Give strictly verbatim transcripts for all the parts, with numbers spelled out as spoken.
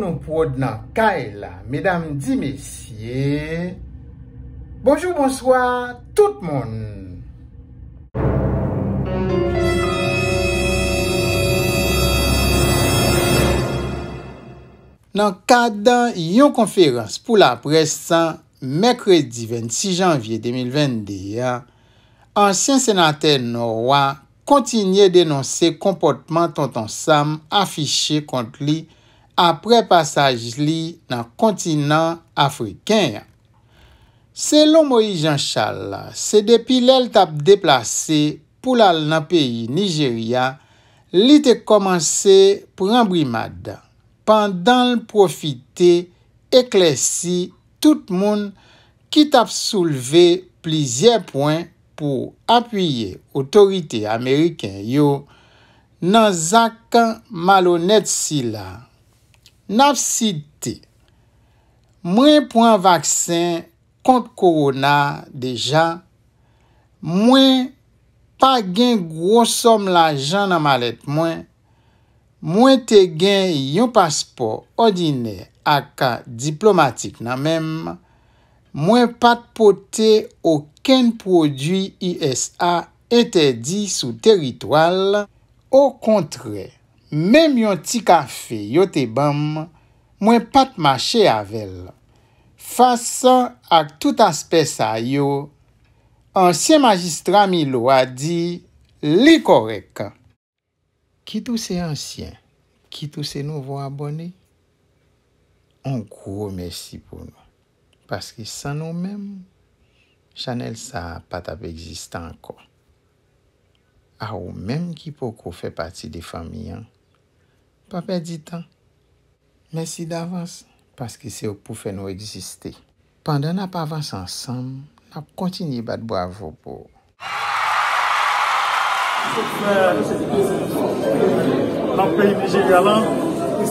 Nou pwòd nan kay la, medam di mesye. Bonjou, bonswa, tout moun. Nan kad yon konferans pou laprès mèkredi vennsis janvye de mil vennde a, ansyen senatè Nò a kontinye denonse konpòtman Tonton Sam afiche kont li apre pasaj li nan kontinan afriken an. Selon Moyiz Jan Chal, se depi lè l t ap deplase pou l al nan peyi Nijerya, li te kòmanse pran brimad, pandan l pwofite eklèsi tout moun ki t ap soulve plizyè pwen pou apiye otorite ameriken yo nan zak malonèt sila. N ap site, mwen pran vaksen kont kowona deja, mwen pa gen gwo sòm lajan nan malèt mwen, mwen te gen yon paspò òdinè ak diplomatik nan men m, mwen pa t pote okenn pwodui U S A entèdi sou teritwa l, okontrè, menm yon ti kafe yo te ban m, mwen pa t mache avè l. Fas ak tout aspè sa yo, ansyen majistra Milo a di li kòrèk. Kit ou se ansyen, kit ou se nouvo abòne, on gwo mèsi pou nou. Paske san nou menm, chanèl sa a pa t ap egziste ankò. A ou menm ki poko fè pati de fanmi an, pa pèdi tan. Mèsi davans, paske se ou k pou fè nou egziste. Pandan n ap avanse ansanm, n ap kontinye bat bwavo pou ou. Fè nan peyi Nijerya la, ki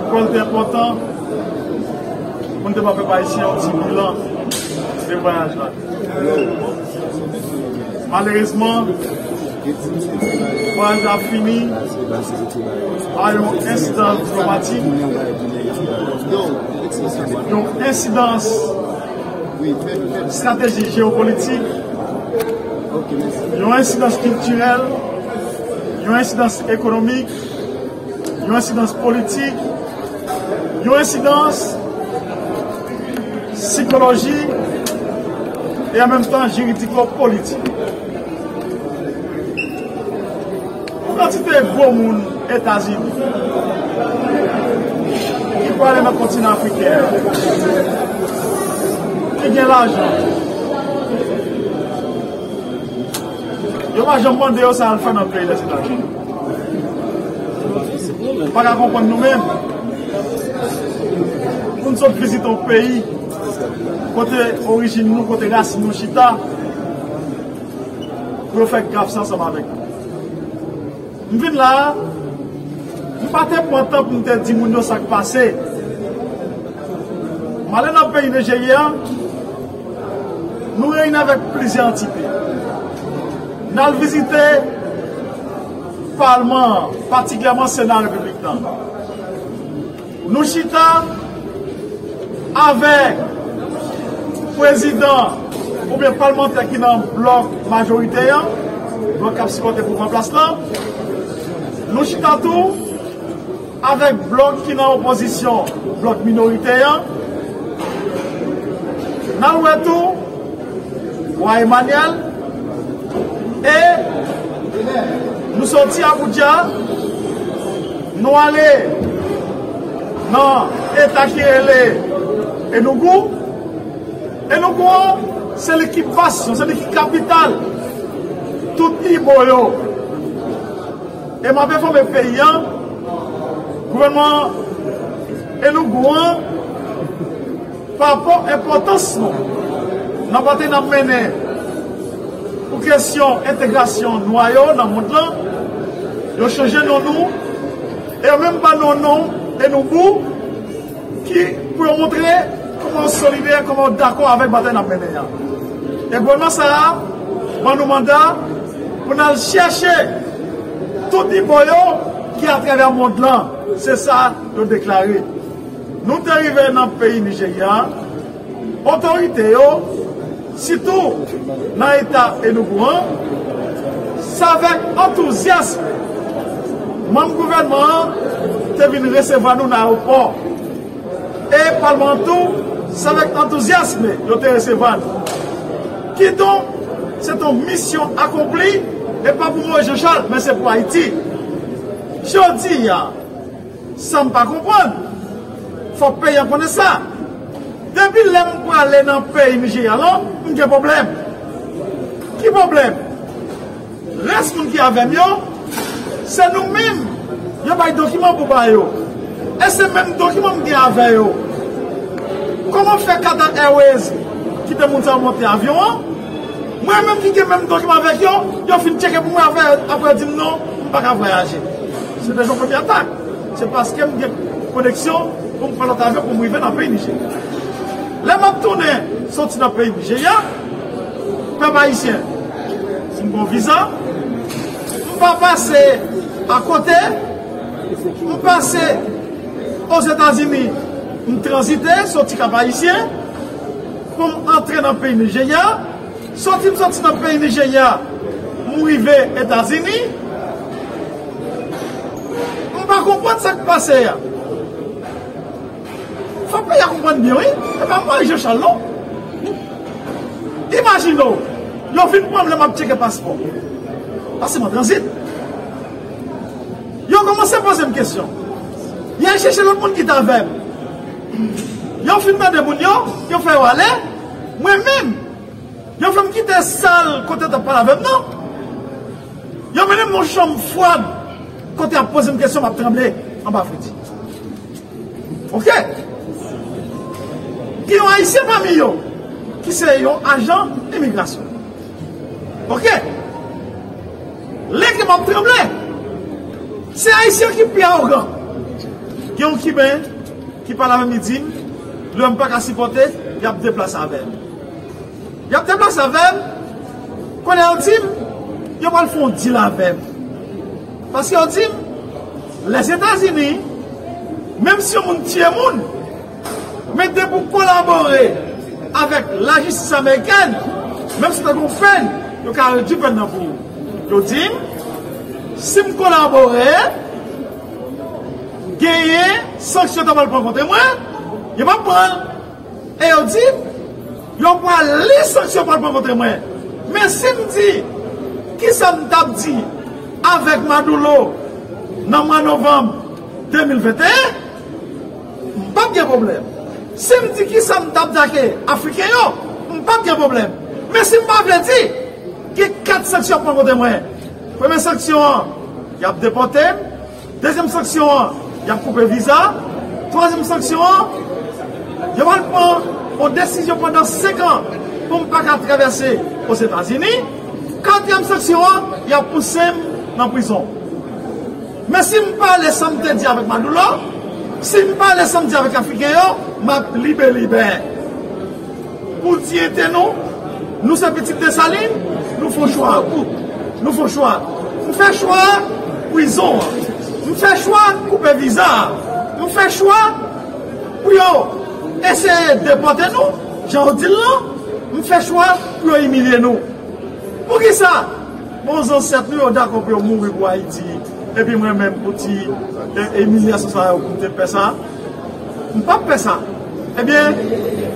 kwè l te enpòtan pou n te ba pèp ayisyen yon ti bilan de vwayaj la. Malerezman, vwayaj la fini pa yon ensidans diplomatik, yon ensidans estrateji jeyopolitik, yon ensidans kiltirèl, yon ensidans ekonomik, yon ensidans politik, yon ensidans sikolojik e an menm tan jiridiko-politik. Yon kantite gwo moun Etazini ki prale nan kontinan afriken an, ki gen lajan, yo pa janm mande yo sa y al fè nan peyi Lèzetazini. Ou pa ka konprann nou menm. Pou n sot vizite yon peyi kote orijin nou, kote rasin nou chita, pou yo fè gaf sa ansanm avèk nou. M vin la a, m pa te pran tan pou m te di moun yo sa k pase. M ale nan peyi Nijerya, nou reyini avèk plizyè antite. N al vizite palman an, patikilyèman Sena Repiblik la. Nou chita avèk prezidan oubyen palmantè ki nan blòk majorite a, blòk k ap sipòte pouvwa an plas la. Nou chita tou avèk blòk ki nan opozisyon, blòk minorite a. N al wè tou Wa Emmanuel, e nou soti Abuja, nou ale nan eta ki rele Enugu. Enugu an, se li ki baz yo, se li ki kapital tout Ibo yo. E m ap enfòme peyi an, gouvènman Enugu an, pa rapò enpòtans nou nan batay n ap mennen pou kesyon entegrasyon nwa yo nan mond lan, yo chanje non nou, e yo menm ba nou non Enugu, ki pou yo montre kòman yo solidè, kòman yo dakò avèk batay n ap mennen an. E gouvènman sa a ban nou manda pou n al chèche tout Ibo yo ki atravè mond lan. Se sa yo deklare. Nou te rive nan peyi Nijerya, otorite yo, sitou nan eta Enugu an, se avèk antouzyasm manm gouvènman an te vin resevwa nou nan ayewopò. E palman an tou, se avèk antouzyasm yo te resevwa nou. Kidonk, se yon misyon akonpli, e pa pou Moyiz Jan Chal, men se pou Ayiti. Jodi a, sa m pa konprann, fòk peyi a konnen sa. Depi lè m prale nan peyi Nijerya lan, m gen pwoblèm. Ki pwoblèm? Rès moun ki avè m yo, se nou menm yo bay dokiman pou ba yo. E se menm dokiman m gen avè yo. Kòman fè Qatar Airways kite moun sa yo monte avyon an? Mwen menm ki gen menm dokiman avèk yo, yo fin tcheke pou mwen, apre, apre yo di m non, m pa ka vwayaje. Se te yon premye atak. Se paske m gen koneksyon pou m pran lòt avyon pou m rive nan peyi Nijerya. Lè m ap tounen soti nan peyi Nijerya, pèp ayisyen, si m gen yon viza, m pa pase akote, m pase Ozetazini, m tranzite, soti Kap Ayisyen, pou m antre nan peyi Nijerya. Soti m soti nan peyi Nijerya, m rive Etazini. M pa konprann sa k pase a. Fòk peyi a konprann byen, wi. E pa Moyiz Jan Chal, non. Imajine w, yo vin pran m lè m ap tcheke paspò. Paske m an tranzit. Yo kòmanse poze m kesyon. Yo al chèche lòt moun ki t avè m. Yo fin mande moun yo, yo fè yo ale. Mwen menm, yo fè m kite sal kote yo t ap pale avè m nan. Yo mennen m nan yon chanm fwad kote y ap poze m kesyon, m ap tranble anba fredi. Oke? Gen yon Ayisyen pami yo ki se yon ajan imigrasyon. Oke? Lè ke m ap tranble, se Ayisyen ki pi awogan. Gen yon Kiben ki pale avè m, li di m, lè m pa ka sipòte, y ap deplase avè m. Y ap deplase avè m, kounye a yo di m, yo pral fè yon deal avè m. Paske yo di m, Lèzetazini, menm si yon moun tiye moun, men depi w kolabore avèk lajistis amerikèn, menm si w ta gen yon pèn, yo ka redui pèn nan pou ou. Yo di m, si m kolabore, genyen sanksyon yo ta pral pran kont mwen, yo p ap pran l. E yo di, yo pral li sanksyon pral pran kont mwen. Men si m di, kisa m t ap di avèk Maduro nan mwa novanm de mil venteyen, m p ap gen pwoblèm. Si m di kisa m t ap di ak Afriken yo, m p ap gen pwoblèm. Men si m pa vle di, gen kat sanksyon pran kont mwen. Premye sanksyon an, y ap depòte m. Dezyèm sanksyon an, y ap koupe viza. Twazyèm sanksyon an, yo pral pran yon desizyon pandan senk an pou m pa ka travèse Ozetazini. Katriyèm sanksyon an, y ap pouse m nan prizon. Men si m pale sa m te di avèk Maduro, si m pale sa m di avèk Afriken yo, m ap libe libè. Pou diyite nou, nou se pitit Desalin, nou fè yon chwa. Nou fè yon chwa. M fè chwa prizon an. M fè chwa koupe viza a. M fè chwa pou yo eseye depòte nou, jan yo di l lan. M fè chwa pou yo imilye nou. Poukisa? Bon, zansèt nou yo dakò pou yo mouri pou Ayiti. Epi mwen menm, pou ti, e, imilyasyon sa yo, pou m te fè sa, m p ap fè sa. Ebyen,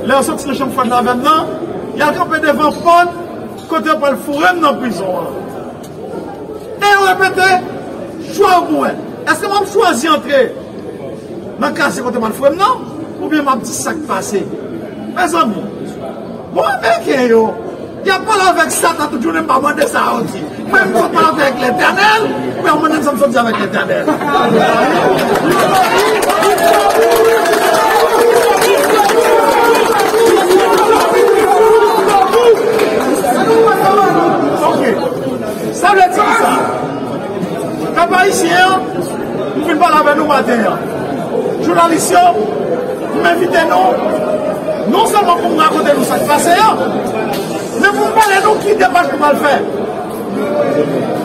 lè yo soti nan chanm fwad la avè m nan, y al kanpe devan pòt kote yo pral foure m nan prizon an. E yo repete, chwa w pou wè. Èske m ap chwazi antre nan kazye kote yo pral foure m nan, oubyen m ap di sa k pase? Mezanmi, bon, Ameriken yo, y ap pale avèk Satan tout jounen, m pa mande sa yo di. Mwen, m sot pale avèk Letènèl, pou y ap mande m sa m sot di avèk Letènèl. Ok. Sa vle di kisa? Pèp ayisyen an, m vin pale avè nou maten an. Jounalis yo, m envite nou, non sèlman pou m rakonte nou sa k pase an, men pou m pale nou ki demach nou pral fè.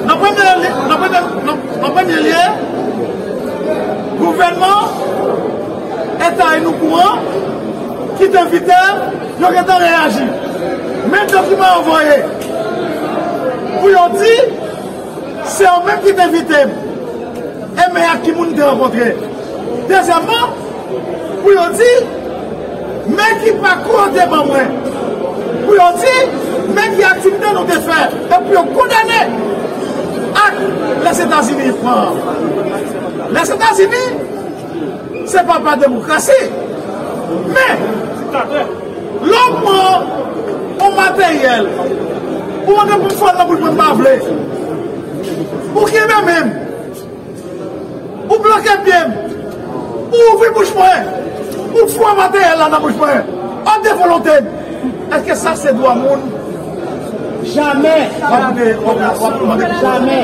Nan premye li-, nan premye, nan, nan premye lye, gouvènman Eta Inikouran ki te envite m, yo gentan reyaji. Men dokiman yo voye pou yo di se yo menm ki te envite m. E men ak ki moun m te rankontre. Dezyèmman, pou yo di men ki pakou yo te ban mwen. Pou yo di men ki aktivite nou te fè. E pou yo kondane ak Lèzetazini pran. Lèzetazini se papa demokrasi. Men, lè w pran yon materyèl, ou mande pou m fè l nan bouch mwen, m pa vle. Ou kenbe men m. Ou bloke pye m. Ou ouvri bouch mwen. Ou fè materyèl la nan bouch mwen. Ò de volonte m. Èske sa se dwa moun? Jamè. W ap mande, w ap, w ap mande pou sa. Jamè.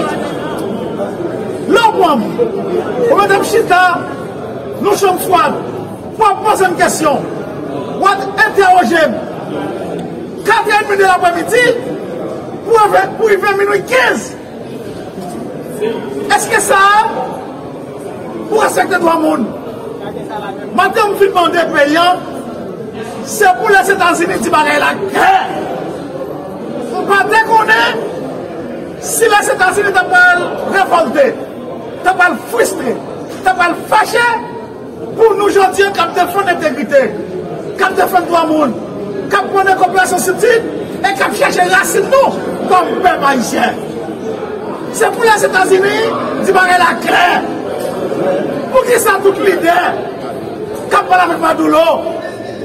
Lè w pran m, ou mete m chita nan chanm fwad, w ap poze m kesyon, w ap entèwoje m. Katrè edmi de lapremidi pou rive, pou rive minui kenz. Èske sa a pou respekte dwa moun? Maten m fin mande peyi an, se pou Lèzetazini di bagay la klè. M pa te konnen si Lèzetazini ta pral revòlte, ta pral fristre, ta pral fache, pou nou jodi an k ap defann entegrite, k ap defann dwa moun, k ap pwone koperasyon sou tit e k ap chèche rasin nou kòm pèp ayisyen. Se pou Lèzetazini di bagay la klè. Poukisa tout lidè k ap pale avèk Maduro,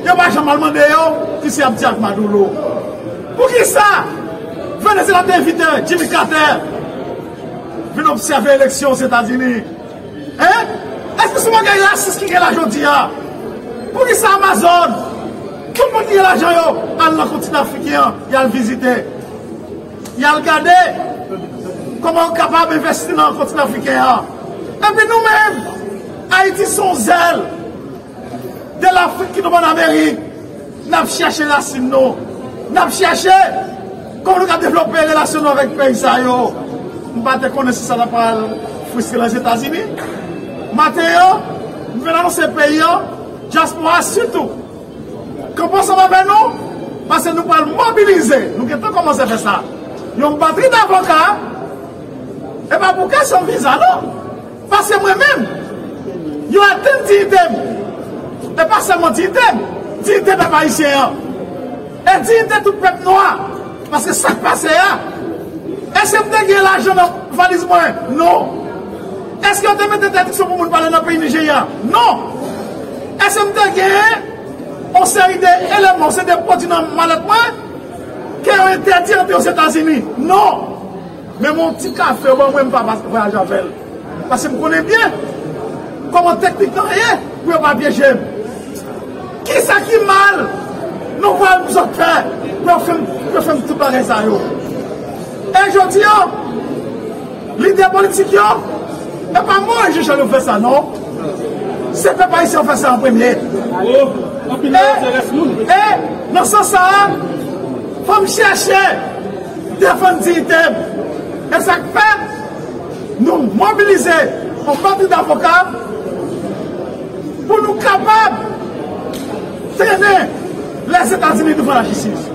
yo pa janm al mande yo kisa y ap di ak Maduro? Poukisa Venezyela te envite Jimmy Carter vin obsève eleksyon Ozetazini? Hein? Èske se yon bagay rasis ki gen la jodi a? Poukisa Amazon, tout moun ki gen lajan yo, al nan kontinan afriken an, y al vizite, y al gade kòman yo kapab envesti nan kontinan afriken an? Epi nou menm, Ayiti se yon zèl de Lafrik ki nou ban Amerik. N ap chèche rasin nou. N ap chèche kòman nou ka devlope relasyon nou avèk peyi sa yo. M pa te konnen si sa ta pral fristre Lèzetazini. Maten an, m vin anonse peyi an, dyaspora sitou, kanpe ansanm avè nou, paske nou pral mobilize. Nou gentan kòmanse fè sa. Yon batri davoka, e pa pou kesyon viza, non. Paske mwen menm, yo atenn diyite m. E pa sèlman diyite m, diyite pèp ayisyen an. E diyite tout pèp nwa. Paske sa k pase a, èske m te gen lajan nan valiz mwen? Non. Èske yo te mete entèdiksyon pou moun pale nan peyi Nijeya? Non. Èske m te gen yon seri de eleman, yon seri de pwodui nan malèt mwen ke yo entèdi antre Ozetazini? Non. Men yon ti kafe yo ban mwen, m pa vwayaje avè l. Paske m konnen byen kòman teknik lan ye pou yo pa pyeje m. Kisa ki mal nou kwè m sot fè pou yo fè m, pou yo fè m tout bagay sa yo? E jodi a, lidè politik yo, e pa Moyiz Jean Charles yo fè sa, non. Se pèp ayisyen yo fè sa an premye. E, e nan sans sa a, fò m chèche defann diyite m. E sa k fè nou mobilize yon batri davoka pou nou kapab trennen Lèzetazini douvan lajistis.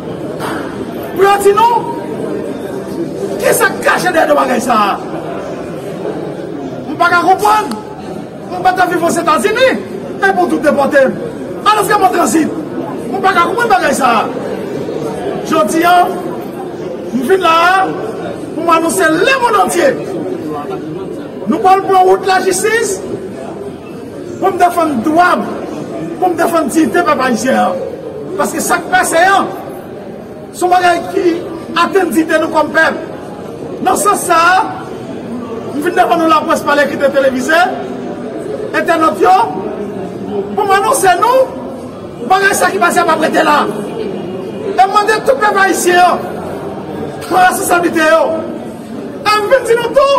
Pou yo di nou, kisa k kache dèyè de bagay sa a? M pa ka konprann. Mwen pa t ap viv Ozetazini, epi w tou depòte m. Alòske m an tranzit. Mwen pa ka konprann bagay sa a. Jodi a, m vin la a pou m anonse lemonn antye. Nou pral pran wout lajistis pou m defann dwa m, pou m defann diyite pèp ayisyen an. Paske sa k pase an, se yon bagay ki atenn diyite nou kòm pèp. Nan sans sa a, m vin devan nou laprès pa lekri, televize, entènòt yo, pou m anonse nou bagay sa ki pase a p ap rete la. E m mande tout pèp ayisyen an pran responsablite yo. E m vin di nou tou,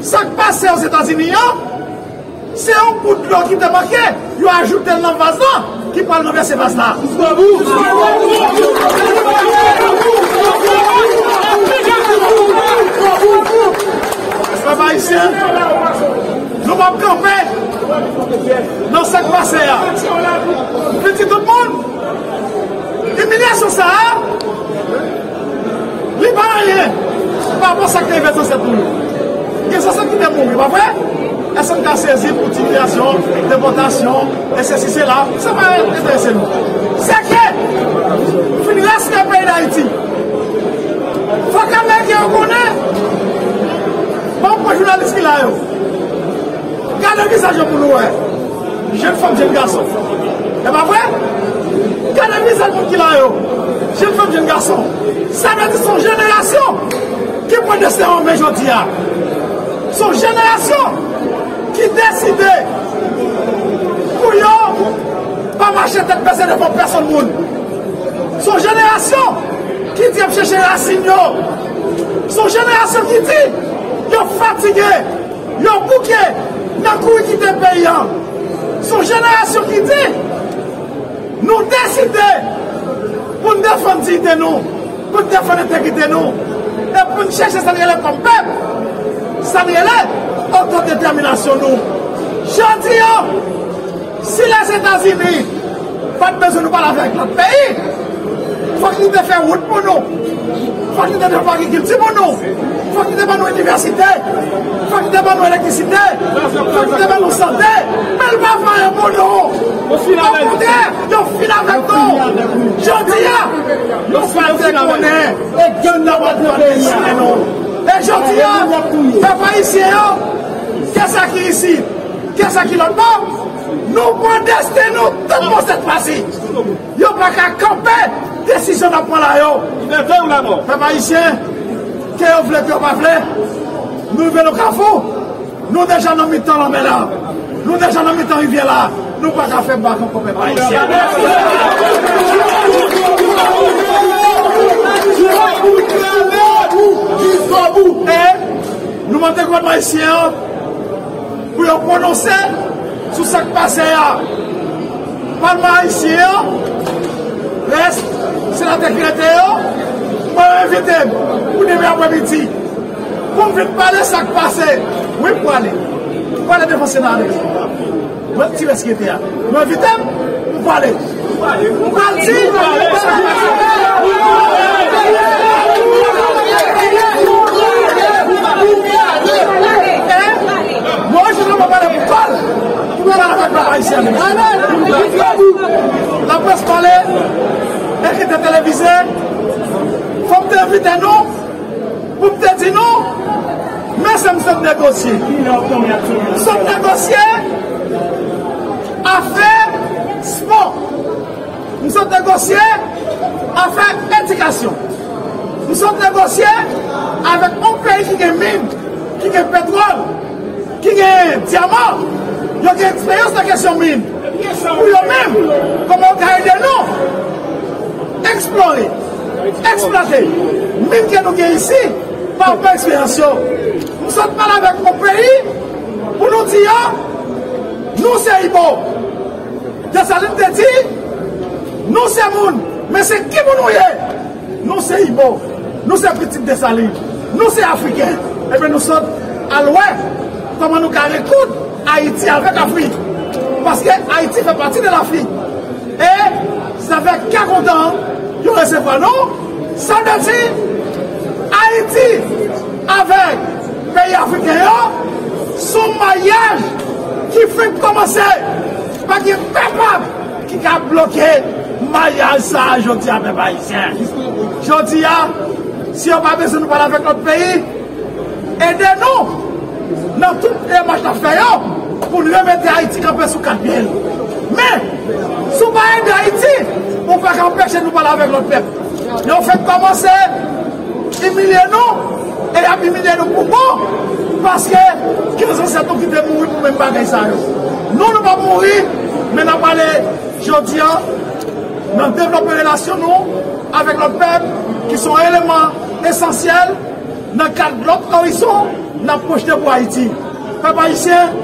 sa k pase Ozetazini an, se yon gout dlo ki te manke, yo ajoute l nan vaz lan, ki pral ranvèse vaz la. Pèp ayisyen, nou p ap kanpe. Sa a, li pa anyen pa rapò sa k te rive zansèt nou yo. Gen zansèt ki te mouri, pa vre? Èske n ka sezi pou imilyasyon, depòtasyon, e sesi, sela? Sa pa enterese nou. Se ke fin rès nan peyi Dayiti. Fòk ameriken yo konnen. Bon, pou jounalis ki la yo. Gade vizaj yo pou nou wè. Jèn fanm, jèn gason. E pa vre? Gade vizaj moun ki la yo. Jèn fanm, jèn gason. Sa vle di se yon jenerasyon ki pran desten an men jodi a. Se yon jenerasyon ki deside pou yo pa mache tèt bese devan pèsonn moun. Se yon jenerasyon ki di y ap chèche rasin yo. Se yon jenerasyon ki di yo fatige. Yo bouke nan kouri kite peyi an. Se yon jenerasyon ki di nou deside pou n defann diyite nou, pou n defann entegrite nou, e pou n chèche sa n rele kòm pèp, sa n rele otodetèminasyon nou. Jodi a, si Lèzetazini pa t bezwen nou pale avèk lòt peyi, fòk li te fè wout pou nou. Fòk li te devlope agrikilti pou nou. Fòk li te ban nou inivèsite. Fòk li te ban nou elektrisite. Fòk li te ban nou sante. Men li pa fè anyen pou nou. Okontrè, yo fin avèk nou. Jodi a, yo pa te konnen e gang nan pral pran desten nou. E jodi a, pèp ayisyen an, kisa ki isit, kisa ki lòt bò, nou pran desten nou tout bon sèt pase. Yo pa ka kanpe desizyon n ap pran la yo. Pèp ayisyen, ke yo vle, ke yo pa vle, nou rive nan kafou. Nou deja nan mitan lanmè la. Nou deja nan mitan rivyè la. Nou pa ka fè bak ankò, pèp ayisyen. E nou mande gouvènman ayisyen an pou yo pwononse sou sa k pase a. Palman ayisyen an, rès senatè ki rete yo, mwen yo envite m pou demen aprèmidi pou m vin pale sa k pase. Wi, m prale. M prale devan Sena a. Mwen ti rès ki rete a. Mwen envite m, m prale. M pral di sa k pase. Mwen, je ne peux pas parler pour Paul. Pou mwen la avèk pèp ayisyen. Laprès pale, ekri te televize, fò m te envite nou, pou m te di nou, men sa m sot negosye. M sot negosye afè spò. M sot negosye afè edikasyon. M sot negosye avèk yon peyi ki gen min, ki gen petwòl, ki gen dyaman, yo gen eksperyans nan kesyon min. Pou yo menm, kòman yo ka ede nou eksplore, eksplwate min ke nou gen isi, pa rapò eksperyans yo. M sot pale avèk yon peyi pou nou di yo, nou se Ibo. Desalin te di, nou se moun, men se ki moun ou ye? Nou se Ibo, nou se pitit Desalin, nou se Afriken. Ebyen, nou sot al wè kòman nou ka rekoud Ayiti avèk Afrik. Paske Ayiti fè pati de Lafrik. E se avèk kè kontan yo resevwa nou. Sa vle di, Ayiti avèk peyi afriken yo, se yon maryaj ki fenk kòmanse. Pa gen pèp ki ka bloke maryaj sa a jodi a, pèp ayisyen. Jodi a, si yo pa bezwen nou pale avèk lòt peyi, ede nou nan tout demach n ap fè yo pou n remete Ayiti kanpe sou kat pye l. Men, si w pa ede Ayiti, ou pa ka anpeche nou pale avèk lòt pèp. Yo fenk kòmanse imilye nou, e y ap imilye nou pou bon, paske gen zansèt nou ki te mouri pou menm bagay sa yo. Nou, nou p ap mouri, men n ap ale jodi a nan devlope relasyon nou avèk lòt pèp ki se yon eleman esansyèl nan kad lòt orizon n ap pwojte pou Ayiti. Pèp ayisyen,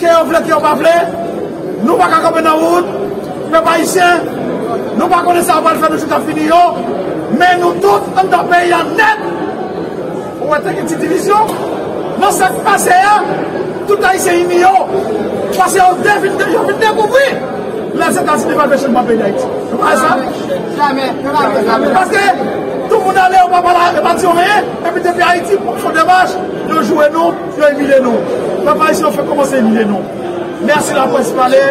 ke yo vle, ke yo pa vle, nou pa ka kanpe nan wout. Pèp ayisyen, nou pa konnen sa yo pral fè nan jou k ap vini yo, men nou tout anndan peyi a nèt. Ou wè te gen ti divizyon nan sa k pase a, tout Ayisyen ini yo, paske yo te vin, yo vin dekouvri Lèzetazini pa vle chanjman peyi Dayiti. Nou pa wè sa? Paske tout moun ale, yo pa pale, yo pa di yo anyen, epi depi Ayiti fè demach, yo joure nou, yo imilye nou. Pèp ayisyen, yo fèk kòmanse imilye nou. Mèsi laprès pale.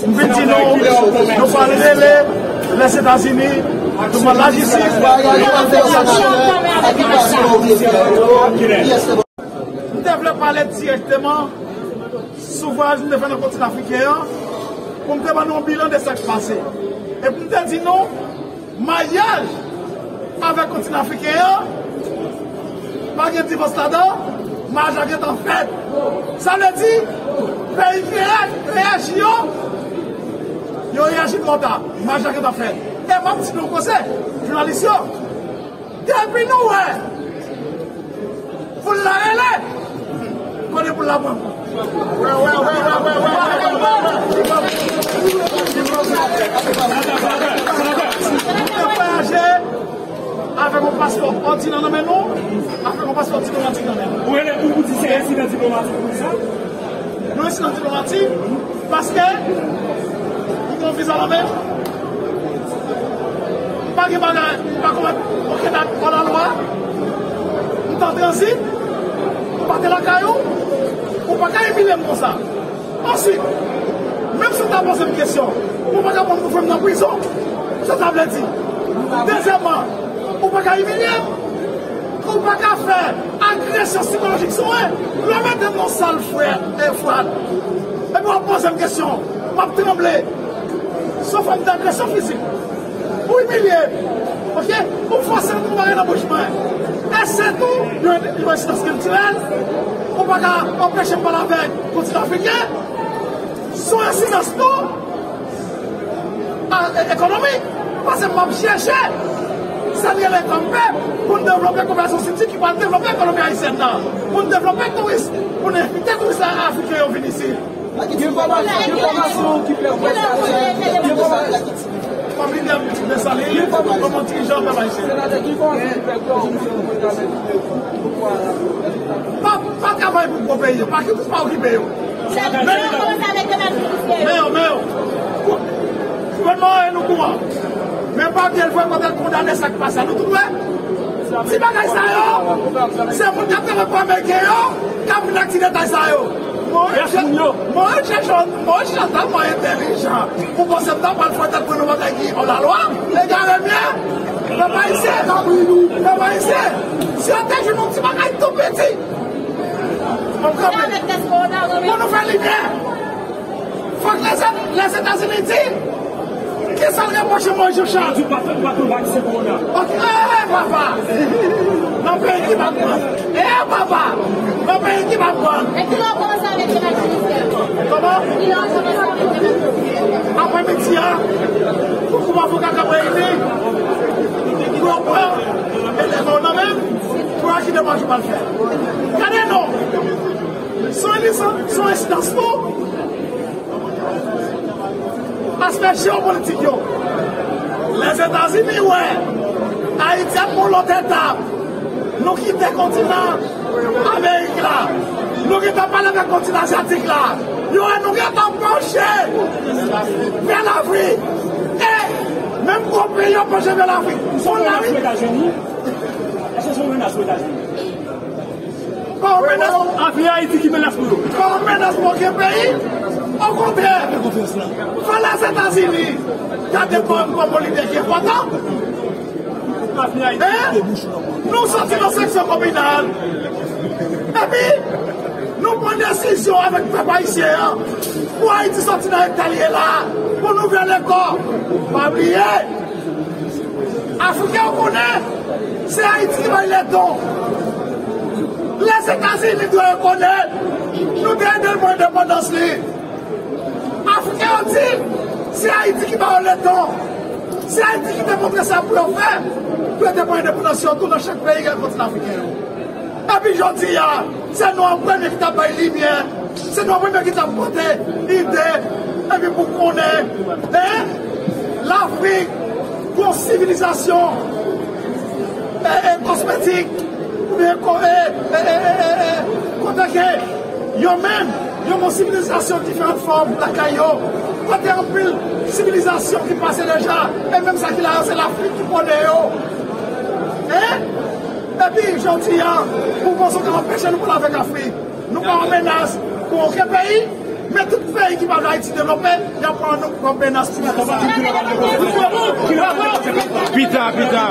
M vin di nou, nou pral rele Lèzetazini, nou pral lajistis, nou pral fè aksyon. M te vle pale dirèkteman sou vwayaj m te fè nan kontinan afriken an, pou m te ban nou yon bilan de sa k pase. E pou m te di nou, maryaj avèk kontinan afriken an, pa gen divòs ladan, maryaj la gentan fèt. Sa vle di, peyi ki reyaji yo, yo reyaji twò ta, maryaj la gentan fèt. E m ap di nou koze, jounalis yo, depi nou wè poul la rele, konnen poul la pran kou. Nou te vwayaje avèk yon paspò òdinè nan men nou, avèk yon paspò diplomatik nan men nou. Ou rele pou, pou di se ensidan diplomatik pou sa? Nou ensidan diplomatik, paske m gen yon viza nan men m. M pa gen bagay, m pa komèt okenn ak òlalwa. M t an tranzit, m pa te lakay ou, ou pa ka imilye m konsa. Answit, menm si w ta poze m kesyon, ou pa ka pran m pou fè m nan prizon. Sa sa vle di? Dezyèmman, ou pa ka imilye m. Ou pa ka fè agresyon sikolojik sou mwen. Lè w mete m nan sal frèt e fwad, epi w ap poze m kesyon, m ap tranble. Se yon fòm dagresyon fizik. Ou imilye m, oke? Ou fòse m pou bagay nan bouch mwen. E se tou yon, yon ensidans kiltirèl. Ou pa ka anpeche m pale avèk kontinan afriken. Se yon ensidans tou a, e, ekonomik, paske m ap chèche sa n rele kanpe pou n devlope konvèsyon siti ki pral devlope ekonomi ayisyèn nan, pou n devlope touris, pou n envite touris afriken yo vin isit. Gen enfòmasyon, gen enfòmasyon ki fè kwè sa, gen enfòmasyon. Kòm lidè Desalin, kòm dirijan pèp ayisyen. Senatè, gen enfòmasyon ki fè kwè ou se yon kandida pou pouvwa a. Pa, pa travay pou gwo peyi yo, pa ki, pa okipe yo. Men yo, men yo, men yo. Gouvènman an, nou kouran. Men pa byen l fè kote l kondane sa k pase a. Nou tout wè. Ti bagay sa yo, se moun k ap travay pou Ameriken yo k ap vin ak ti detay sa yo. Moyiz Jan-, Moyiz Jan-, Moyiz Jan tèlman entèlijan. Ou panse m ta pral fè tèt mwen nan bagay ki òlalwa? Egare m ye. Pèp ayisyen, pèp ayisyen, si yo te jwenn yon ti bagay tou piti, m ap kanpe pou nou fè limyè. Fòk Lèze-, Lèzetazini di kisa l repwoche Moyiz Jan. Di pa, pa tou vaksen kowona. Ok, eh, papa. Nan peyi ki pa pran. Eh, papa. Nan peyi ki pa pran. E kilè w kòmanse avèk demach ministè? Kòman? Kilè w kòmanse avèk demach ministè? Aprè midi a, pou gwoup avoka k ap reyini, pou yo pran elèv yo nan men, pou yo ki demach yo pral fè. Gade non. Se yon ensidans, se yon ensidans tou. Aspè jewopolitik yo. Lèzetazini wè Ayiti ap yon lòt etap. Nou kite kontinan Amerik la. Nou gentan pale avèk kontinan azyatik la. Yo wè nou gentan panche vè Lafrik. E menm gwo peyi yo panche vè Lafrik. Bon, la, wi. Èske se yon menas pou Etazini? Pa yon menas. Avni Ayiti ki menas pou yo. Pa yon menas pou okenn peyi. Okontrè, fò Lèzetazini gade kòm, kòm yon lidè ki enpòtan. Avni Ayiti. Hein? Nou soti nan sanksyon kominal. Epi, nou pran desizyon avèk pèp ayisyen an pou Ayiti soti nan eta l ye la, pou nouvo lekò. Pa bliye, Afriken yo konnen se Ayiti ki bay leson. Lèzetazini dwe rekonèt nou te ede l pran endepandans li. Afriken yo di se Ayiti ki ba yo leson. Se Ayiti ki te montre sa pou yo fè pou yo te pran endepandans yo tou nan chak peyi nan kontinan afriken yo. Epi jodi a, se nou an premye ki t ap bay limyè, se nou an premye ki t ap pote ide, epi pou konnen, hein, Lafrik, yon sivilizasyon, e, e, kosmetik, oubyen ko-, e, e, kote ke yo menm, yo gen yon sivilizasyon diferan fòm lakay yo. Kote anpil sivilizasyon ki pase deja, e menm sa ki la yo, se Lafrik ki pwone yo. Hein? Epi, jodi a, ou panse w ka anpeche nou pale avèk Afrik? Nou pa an menas pou okenn peyi, men tout peyi ki pa vle Ayiti devlope, y ap pran nou kòm menas pou sa. Pita, pita.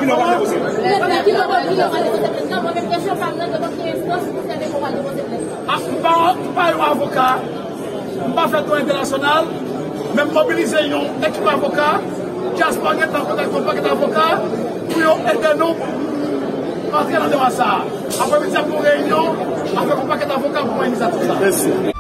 Ah, m pa, m pa yon avoka, m pa fè dwa entènasyonal, men m mobilize yon ekip avoka, dyaspora gentan kontakte yon pakèt avoka pou yo ede nou antre nan deba sa a. Apremidi ap gen yon reyinyon avèk yon pakèt avoka pou pran inisyativ sa a. Mèsi.